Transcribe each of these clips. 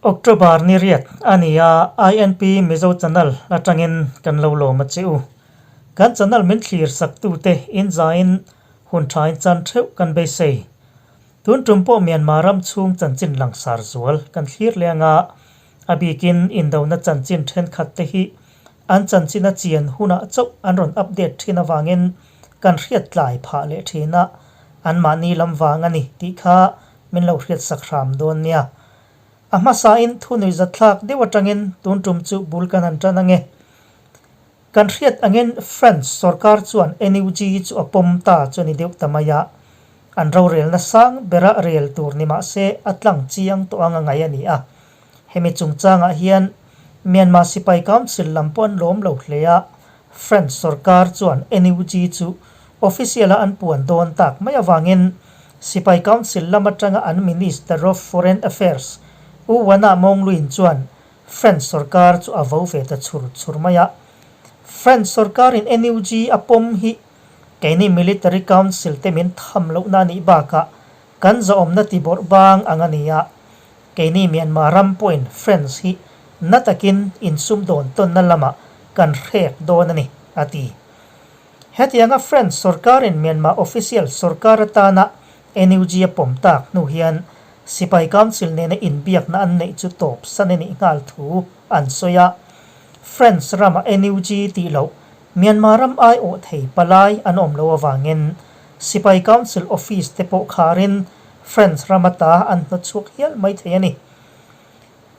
October ni riat a ni a, INP Mizo Channel atangin kan lo lawm a che u. Kan channel min thlir sak tute inzaiin hun thain chan theuh kan beisei. Tun tum pawh Myanmar ram chhung chanchin langsar zual kan thlir leh anga a bikin indona chanchin thenkhat te hi an chanchin a chian hunah chauh an rawn update thin avangin kan hriat tlai phah leh thin a, anmahni lam vang a ni tih kha min lo hriat sak hram dawn nia. A hmasain thunui zatthlak deuh atangin tun tum chu bul kan han tan ange. Kan hriat angin France sorkar chuan NUG chu a pawm ta chu a ni deuh ta mai a, an rorelna sang bera rel tur ni mah se a tlang chiang tawh anga ngai a ni a. Hemi chungchangah hian Myanmar Sipai Council lam pawh an lawm lo hle a, France sorkar chuan NUG chu official-a an puan dawn tak mai avangin Sipai Council lam atanga an Minister of Foreign Affairs U Wana Mawngluin chuan French sorkar chu a vo ve ta chhur chhur mai a. French sorkarin NUG a pawm hi keini Military Council te min tham lohna a nih bakah kan zahawmna ti bawrh bang ang a ni a. Keini Myanmar ram pawhin French hi na takin insumdawn tawnna lamah kan hrek dawn a ni, a ti. Hetianga French sorkarin Myanmar official sorkar atana NUG a pawm tak hnu hian Sipai Council nena inbiakna an neih chu tawp san a nih nghal thu an sawi a. France rama NUG tih loh Myanmar ram aiawh thei palai an awm loh avangin Sipai Council office te pawh kharin France rama ta an hnawtchhuak hial mai thei a ni.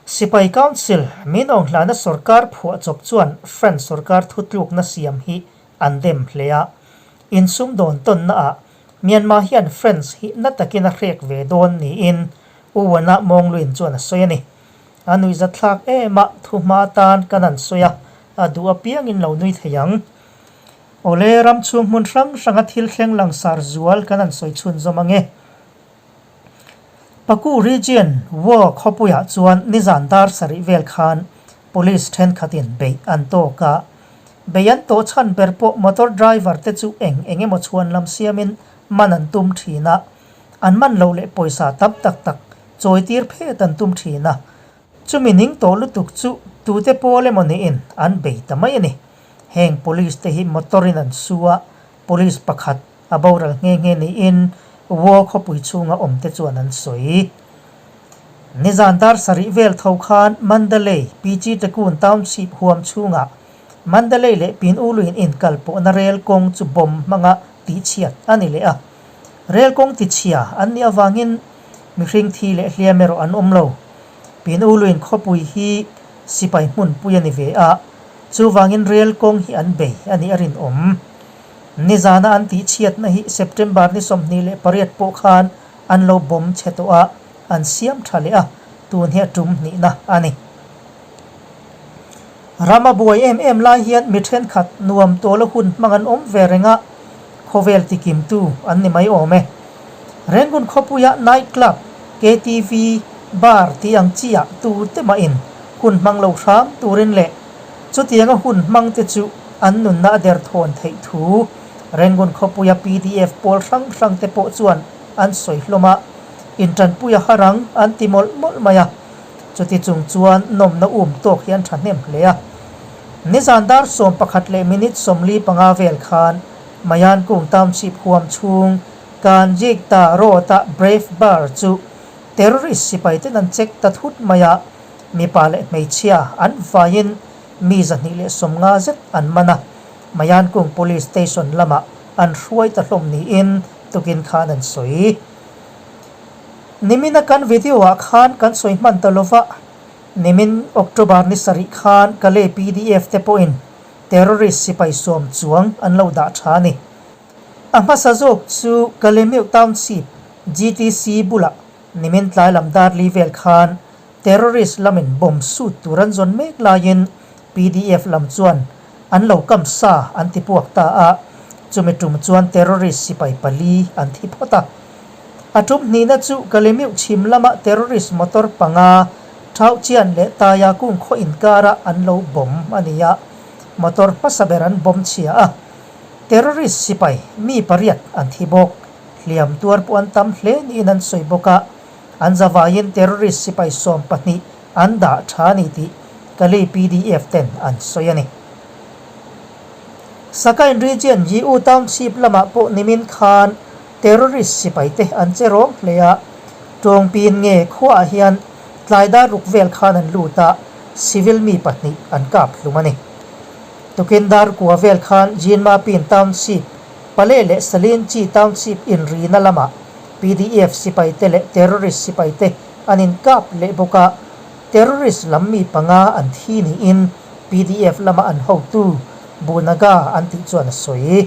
Sipai Council min awnghlana sorkar phuahchawp chuan France sorkar thutlukna siam hi an dem hle a. Insumdawn tawnnaah Myanmar hian France hi na takin a hrek ve dawn niin U Wana Mawngluin chuan a sawi a ni. A nuihzatthlak em a, thu hma atan kan han sawi a, a duh apiangin lo nui thei ang. Awle, ram chhung hmun hrang hranga thil thleng langsar zual kan han sawi chhunzawm ang e. Paku Region War khawpuiah chuan nizan dar sarih vel khan Police thenkhatin beih an tawk a, bei an tawh chhan ber pawh motor driver te chu eng eng emaw chhuan lam siamin man an tum thin a, an man loh leh pawisa tam tak tak chawi tir phet an tum thin a, chumi ning tawh lutuk chu tute pawl emaw niin an bei ta mai a ni. Heng police te hi motor in an su a, police pakhat a boral nghe nghe niin War khawpui chhunga awm te chuan an sawi. Nizan dar sarih vel tho khan Mandalay, PG Tekun Township huam chhungah Mandalay leh Pin Uluin inkal pawhna rel kawng chu bomb hmanga tihchhiat a ni leh a. Rel kawng tichhia an nih avangin mihring thi leh hliam erawh an awm lo. Pin Uluin khawpui hi sipai hmunpui a ni ve a, chuvangin rel kawng hi an bei a nih a rinawm. Nizana an tihchhiatna hi September ni 28 pawh khan an lo bawm chhe tawh a, an siam tha leh a, tun hi a tum hnihna a ni. Ram a buai em em lai hian mi thenkhat nuam tawla hun hmang an awm ve reng a, khawvel tikimtu an ni mai awm e. Rangoon khawpuia night club, KTV, bar tih ang chi ah tu te mahin hun hmang lo hram turin leh chutianga hun hmang te chu an nunna a derthawn theih thu Rangoon khawpuia pdf pawl hrang hrang te pawh chuan an sawi hlawm a, intanpui a har ang an ti mawlh mawlh mai a. Chuti chung chuan nawmna um tawk hi an thahnem hle a. Nizan dar 11 leh minute 45 vel khan Mayan Kung Township huam chhung Kan Jik Ta Road-a Brave Bar chu terrorist sipai ten an check ta thut mai a, mipa leh hmeichhia an vaiin mi 250 zet an man a, Mayan Kung Police Station lamah an hruai ta hlawm niin tukin khan an sawi. Nimina kan video ah khan kan sawi hman ta lova, nimin October ni sarih khan Kalay pdf te pawhin terrorist sipai sawm chuang an lo dah tha a ni. A hmasa zawk chu Kalemeu Township GTC bulah nimin tlai lam dar li vel khan terrorist lamin bomb sut tur an zawn mek laiin pdf lam chuan an lo kam sa an ti puak ta a, chumi tum chuan terrorist sipai pali an thi phawt a. A tum hnihna chu Kalemeu chhim lama terrorist motor panga Thauchian leh Taia kung khaw inkara an lo bomb a ni a, motor hmasa ber an bomb chhia a, terrorist sipai mi pariat an thi bawk. Hliam tuar pawh an tam hle niin an sawi bawk a, an zavaiin terrorist sipai 12. an dah tha a ni tih Kalay pdf ten an sawi a ni. Sakain Region Yi-U Township lamah pawh nimin khan terrorist sipai te an che rawng hle a, Tawngpin nge khuaah hian tlai dar ruk vel khan an lut a, civil mi pahnih an kap hlum a ni. Tukin dar kua vel khan Jinmapin Township, Pale leh Salinchi Township inrina lamah pdf sipai te leh terrorist sipai te an inkap leh bawk a, terrorist lam mi panga an thi niin pdf lama an hotu Bunaga an tih chuan a sawi.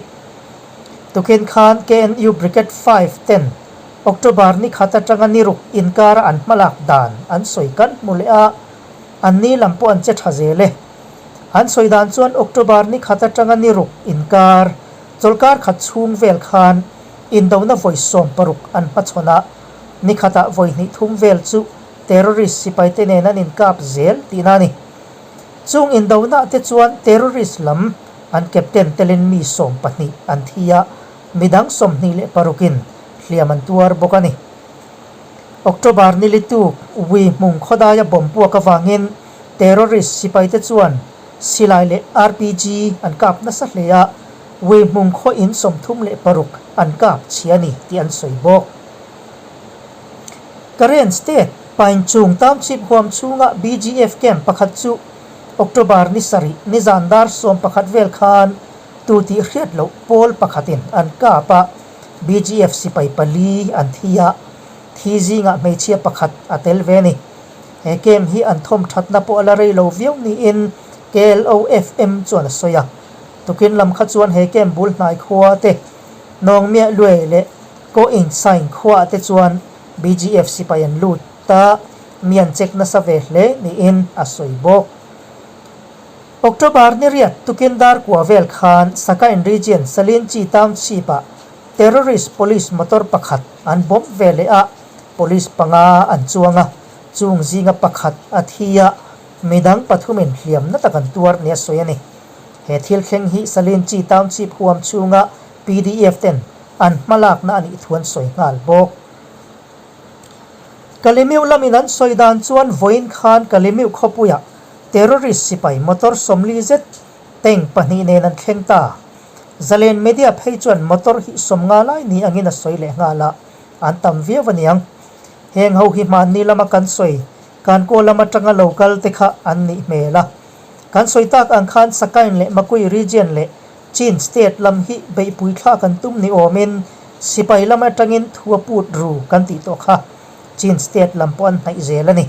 Tukin khan KNU Brigade 5 ten October ni khat atanga ni ruk inkara an hmalak dan an sawi kan hmu leh a, an ni lam pawh an che tha zel e. An sawi dan chuan October ni khat atanga ni ruk inkar chawlhkar khat chhung vel khan indona vawi 16 an hmachhawn a, ni khatah vawi hnih thum vel chu terrorist sipaite nen an inkap zel tihna a ni. Chung indona te chuan terrorist lam an captain telin mi 12 an thi a, midang 26 in hliam an tuar bawk a ni. October ni lituk Wi hmung khawdaia bomb puak avangin terrorist sipaite chuan silai leh RPG an kap nasa hle a, Wi hmung khaw in 36 an kap chhia a ni tih an sawi bawk. Karen State, Painchung Township huam chhunga BGF camp pakhat chu October ni sarih nizan dar 11 vel khan tu tih hriat loh pawl pakhatin an kap a, BGF sipai pali an thi a, thi zingah hmeichhia pakhat a tel ve a ni. He camp hi an thawm thatna pawh a la rei lo viau niin KLOFM chuan a sawi a. Tukin lam kha chuan he camp bul hnai khua te Nawngmiah Luai leh Ko In Saing khuaah te chuan BGF sipai an lut ta, mi an check nasa ve hle niin a sawi bawk. October ni riat tukin dar kua vel khan Sakain Region Salinchi Township-ah terrorist police motor pakhat an bomb ve leh a, police panga an chuang a, chung zinga pakhat a thi a, midang pathumin hliamna tak an tuar nia sawi a ni. He thil thleng hi Salinchi Township huam chhunga pdf ten an hmalakna a nih thu an sawi nghal bawk. Kalimiu lamin an sawi dan chuan vawiin khan Kalimiu khawpuiah terrorist sipai motor 40 zet tank pahnih nen an thleng ta. Zalen media phei chuan motor hi 50 lai ni angin a sawi leh nghal a, an tam viau a niang. Heng ho hi hmanni lama kan sawi Kankaw lam atanga lo kal te kha an nih hmel a. Kan sawi tak ang khan Sakain leh Makui region leh Chin state lam hi beihpui thlak an tum ni awmin sipai lam atangin thu a put ru kan tih tawh kha Chin state lam pawh an hnaih zel a ni.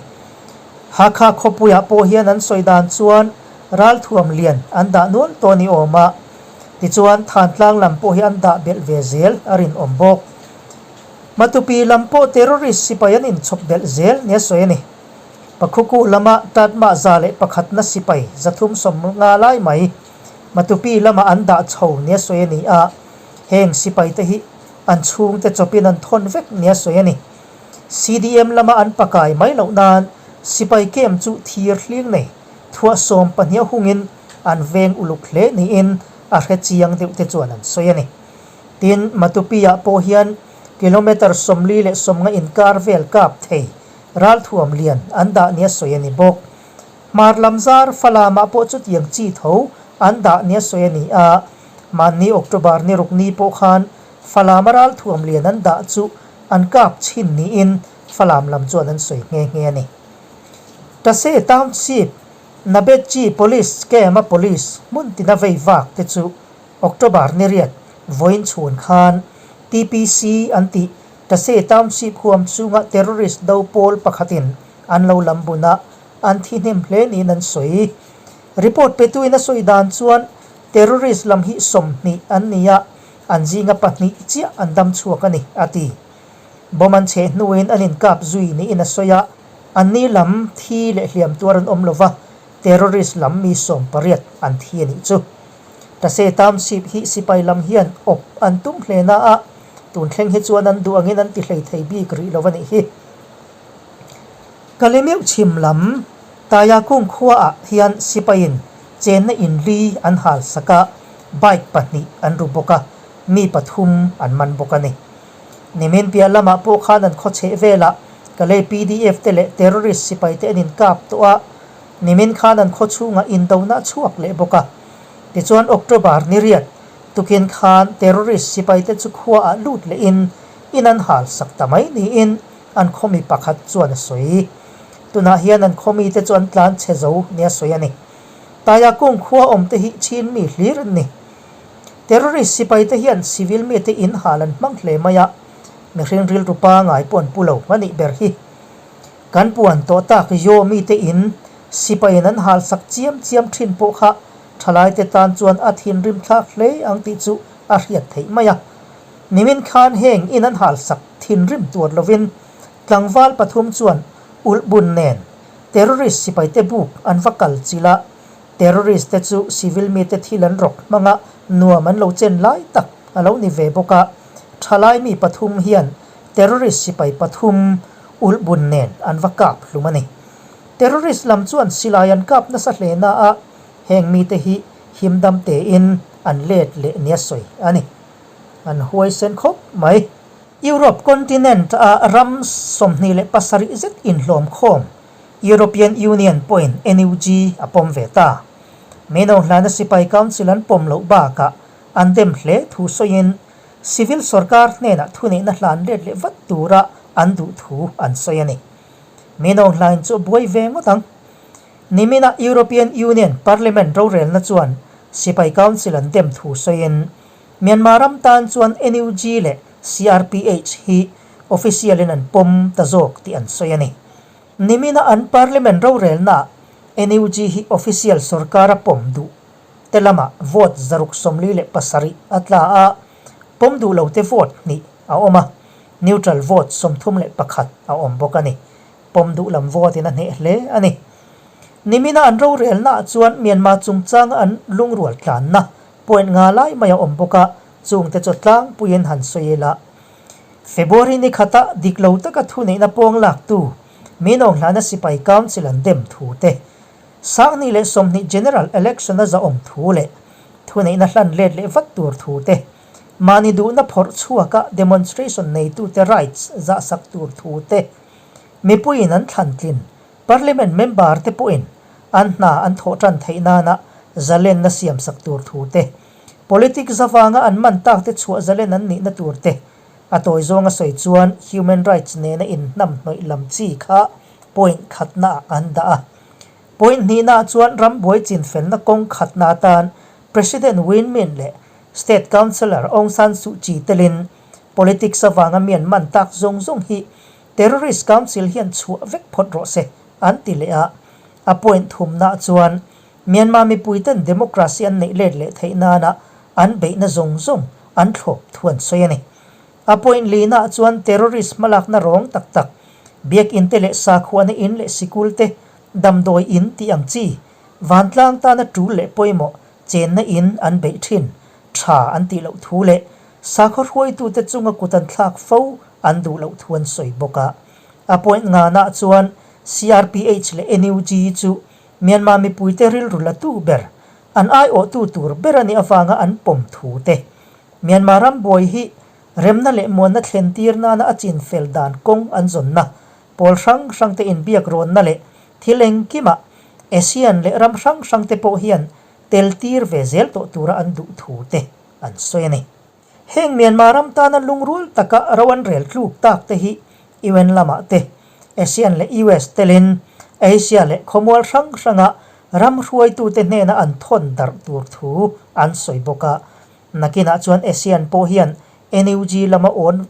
Hakha khawpuiah pawh hian an sawi dan chuan ralthuam lian an dah nual tawh ni awm a, tichuan Thantlang lam pawh hi an dah belh ve zel a rinawm bawk. Matupi lam pawh terrorist sipai an inchhawp belh zel nia sawi a ni. Pakhuku lama Tatmah 101na sipai 350 lai mai Matupi lamah an dah chho nia sawi a ni a, heng sipaite hi an chhungte chawpin an thawn vek nia sawi a ni. CDM lama an pakai mai loh nan sipai camp chu thir hling nei thuah 12 a hungin an veng uluk hle niin a hre chiang deuh te chuan an sawi a ni. Tin, Matupi-ah pawh hian kilometre 40 leh 50 inkar vel kap thei ralthuam lian an dah nia sawi a ni bawk. Hmar lam zar Falamah pawh chutiang chi tho an dah nia sawi a ni a, mahni October ni ruk ni pawh khan Falama ralthuam lian an dah chu an kap chhin niin Falam lam chuan an sawi nghe nghe a ni. Tase Township, Nabetchi Police Camp-a Police hmun tina vei vak te chu October ni riat vawiin chhun khan TPC an tih Tase Township huam chhunga terrorist do pawl pakhatin an lo lam bun a, an thi hnem hle niin an sawi. Report petuin a sawi dan chuan terrorist lam hi 20 an ni a, an zinga pahnih chiah an dam chhuak a ni, a ti. Bomb an cheh hnuin an inkap zui niin a sawi a, anni lam thi leh hliam tuar an awm lova, terrorist lam mi 18 an thi a nih chu. Tase Township hi sipai lam hian awp an tum hle na a, tun thleng hi chuan an duh angin an ti hlei thei bik rih lo a nih hi. Kalemeuh chhim lam Tayakung khuaah hian sipaiin chenna in li an hal sak a, bike pahnih an ru bawk a, mi pathum an man bawk a ni. Nimin piah lamah pawh khan an khaw chheh velah Kalay pdf te leh terrorist sipai te an inkap tawh a, nimin khan an khaw chhungah indona a chhuak leh bawk a. Tichuan October ni riat tukin khan terrorist sipai te chu khuaah lut lehin in an hal sak ta mai niin an khawmi pakhat chuan a sawi. Tunah hian an khawmi te chu an tlan chhe zo nia sawi a ni. Taia kung khua awm te hi Chin mi hlir an ni. Terrorist sipai te hian civil mite in hal an hmang hle mai a, mihring rilru pangai pawh an pu lo a nih ber hi. Kan puan tawh tak Yaw mite in sipaiin an hal sak chiam chiam thin pawh kha thalaite tan chuan a thinrim thlak hle ang tih chu a hriat theih mai a. Nimin khan heng in an hal sak thinrim tuar lovin tlangval pathum chuan ulhbun nen terrorist sipaite buk an va kal chilh a, Terrorist te chu civil mite thil an rawk hmanga nuam an lo chen lai tak a lo ni ve bawk a, thalai mi pathum hian terrorist sipai pathum ulhbun nen an va kap hlum a ni. Terrorist lam chuan silai an kap nasa hle na a, heng mite hi himdam tein an let leh nia sawi a ni. An huaisen khawp mai. Europe continent a ram 27 zet inhlawm khawm European Union pawhin NUG a pawm ve ta. Mino hlana sipai council an pawm loh bakah an dem hle thu sawiin civil sorkar hnenah thuneihna hlan let leh vat tura an duh thu an sawi a ni. Mino hlain chu a buai ve ngawt ang. Niminah European Union Parliament rorelna chuan sipai council an dem thu sawiin Myanmar ram tan chuan NUG leh CRPH hi official in an pawm ta zawk tih an sawi a ni. Nimina an parliament rorelnaah NUG hi official sorkar a pawm duh te lamah vote 647 a tla a, pawm duh lo te vote hnih a awm a, neutral vote 31 a awm bawk a ni. Pawm duh lam vote in a hneh hle a ni. Nimina an rorelnaah chuan Myanmar chungchanga an lungrual tlanna point nga lai mai a awm bawk a, chungte chu tlangpuiin han sawi ila. February ni khata dik lo taka thuneihna pawng laktu Minawng hlana sipai council an dem thu te, 2020 General Election a zahawm thu leh thuneihna hlan let leh vat tur thu te, mahni duhna phawrh chhuaka demonstration neitute rights zahsak tur thu te, mipuiin an thlan tlin Parliament member te pawhin an hna an thawh tan theih nana zalenna siamsak tur thu te, Politics avanga an man tak te chhuah zalen an nihna tur te, a tawi zawnga sawi chuan human rights nena inhnamhnawih lam chi kha point khatnaah an dah a. Point hnihnaah chuan rambuai chinfelna kawng khatna atan President Win Myint leh State Counsellor Aung San Suu Kyi telin politics avanga mi an man tak zawng zawng hi Terrorist Council hian chhuah vek phawt rawh se an ti leh a. A point thumnaah chuan Myanmar mipuiten democracy an neih let leh theih nana an beihna zawng zawng an thlawp thu an sawi a ni. A point lihnaah chuan terrorist hmalakna rawng tak tak, biakinn te leh sakhuana in leh sikul te, damdawi in tih ang chi, vantlang tana tul leh pawimawh chenna in an beih thin, tha an tih loh thu leh sakhaw hruaitute chunga kut an thlak fo an duh loh thu an sawi bawk a. A point nganah chuan CRPH leh NUG chu Myanmar mipuite rilru latu ber, an aiawhtu tur ber a nih avanga an pawm thu te, Myanmar ram buai hi remna leh muanna thlen tir nana a chin fel dan kawng an zawnna, pawl hrang hrangte inbiak rawnna leh thil engkimah ASEAN leh ram hrang hrangte pawh hian tel tir ve zel tawh tura an duh thu te an sawi a ni. Heng Myanmar ram tana lungrual taka ro an rel tluk tak te hi UN lamah te, ASEAN leh US telin Asia leh khawmual hrang hranga ram hruaitute hnena an thawn darh tur thu an sawi bawk a. Nakinah chuan ASEAN pawh hian NUG lam a awn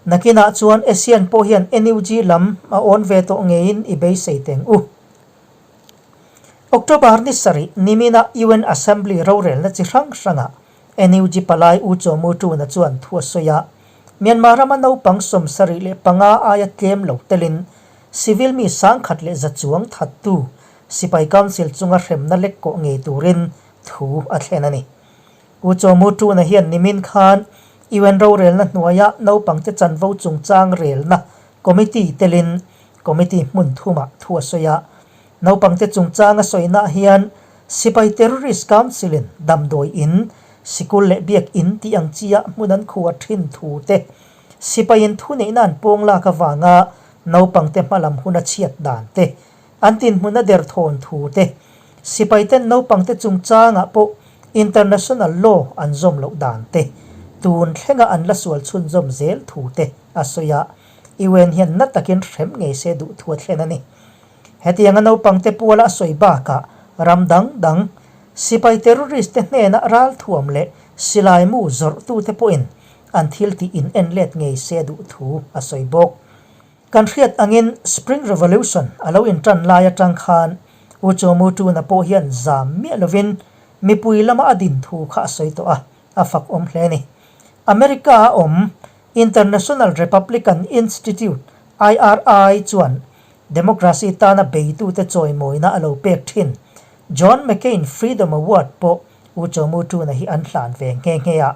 Nakinah chuan ASEAN pawh hian NUG lam a awn ve tawh ngeiin i beisei teng u. October ni sarih nimina UN Assembly rorelna chi hrang hrangah NUG palai U Chaw Mu Tuna chuan thu a sawi a, Myanmar rama naupang 75 aia tlem lo telin civil mi 1100 chuang thattu sipai council chunga hremna lek kawh ngei turin thu a thlen a ni. U Chaw Mu Tuna hian nimin khan UN rorelna hnuaia naupangte chanvo chungchang relna committee telin Committee hmun thumah thu a sawi a, naupangte chungchang a sawinaah hian Sipai Terrorist Council-in damdawi in, sikul leh biak in tih ang chia hmun an khuar thin thu te, Sipaiin thuneihna an pawng lak avanga naupangte hmalam huna chhiat dan te, an tinhmun a derthawn thu te, sipaiten naupangte chungchangah pawh international law an zawm loh dan te, tun thlenga an la sual chhunzawm zel thu te a sawi a, UN hian na takin hrem ngei se duh thu a thlen a ni. Hetianga naupangte puala a sawi bakah ram dang dang, sipai terrorist te hnena ralthuam leh silai mu zawrhtute pawhin an thil tih in en let ngei se duh thu a sawi bawk. Kan hriat angin Spring Revolution a lo intan lai atang khan U Chaw Mu Tuna pawh hian zam miah lovin mipui lama a din thu kha a sawi tawh a, a fak awm hle a ni. America a awm International Republican Institute, IRI, chuan democracy tana beitute chawimawina a lo pek thin John McCain Freedom Award pawh U Chaw Mu Tuna hi an hlan ve nghe nghe a.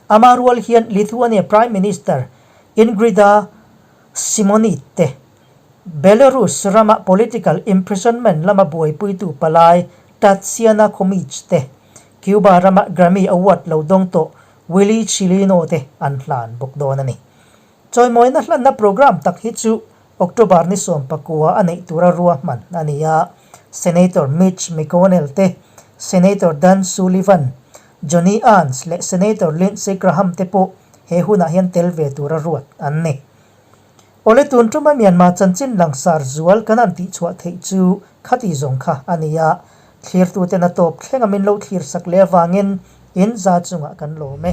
Ama rual hian Lithuania Prime Minister Ingrida Simonyte, Belarus rama political imprisonment lama buaipuitu palai Tatsiana Khomich te, Cuba rama Grammy Award lo dawng tawh Willy Chilino te an hlan bawk dawn a ni. Chawimawina hlanna programme tak hi chu October ni 19 a neih tura ruahman a ni a, Senator Mitch McConnell te, Senator Dan Sullivan, Johnny Ernst leh Senator Lindsey Graham te pawh he hunah hian tel ve tura ruat an ni. Awle tun tuma Myanmar chanchin langsar zual kan han tihchhuah theih chu khati zawng kha a ni a, thlirtuten a tawp thlenga min lo thlir sak leh avangin in za chungah kan lawm e.